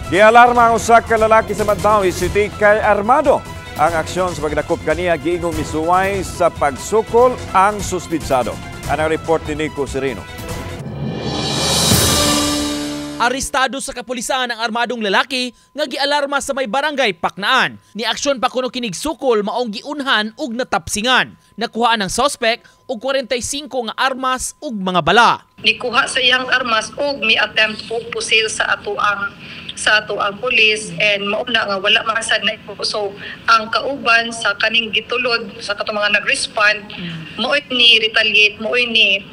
Gialarma ang usa ka lalaki sa Mandaue City kay armado. Ang aksyon sa pagdakop kaniya giingong misuway sa pagsukol ang suspitsado. Ang report ni Nico Sereno. Arestado sa kapulisan ang armadong lalaki nga gialarma sa may barangay Paknaan. Ni aksyon pa kuno kinig sukol, maong giunhan ug natapsingan. Nakuhaan ang suspect og 45 nga armas ug mga bala. Nikuha sa iyang armas og mi attempt og pusil sa ato ang pulis and mauna nga wala man sad na. So ang kauban sa kaning gitulod sa katong mga nag-respond, maoy ni retaliate, maoy ni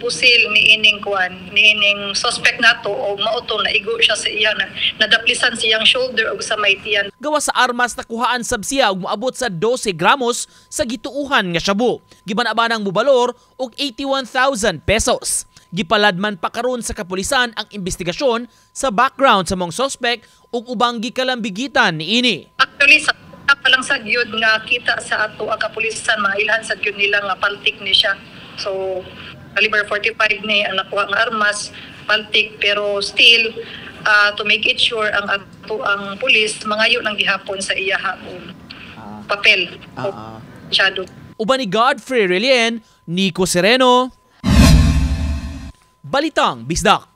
pusil ni ining kuan, ni ining suspect nato, og mao to naigo siya sa iyang nadaplisan sa iyang shoulder og sa may tiyan. Gawa sa armas, nakuhaan sab siya og moabot sa 12 gramos sa gituuhan nga shabu. Gibanabanang mobalor og 81,000 pesos. Gipaladman pa karon sa kapulisan ang investigasyon sa background sa maong suspect ug ubang gikalambigitan niini. Actually, sa una pa lang sa gyud nga kita sa ato ang kapulisan, mailhan sa gyud nila nga paltik ni siya. So caliber 45 ni ang nakuha nga armas, paltik, pero still to make it sure, ang ato ang pulis mangayo lang gihapon sa iyaha og papel o shadow. Uban ni Godfrey Relien, Nico Sereno, Balitang Bisdak.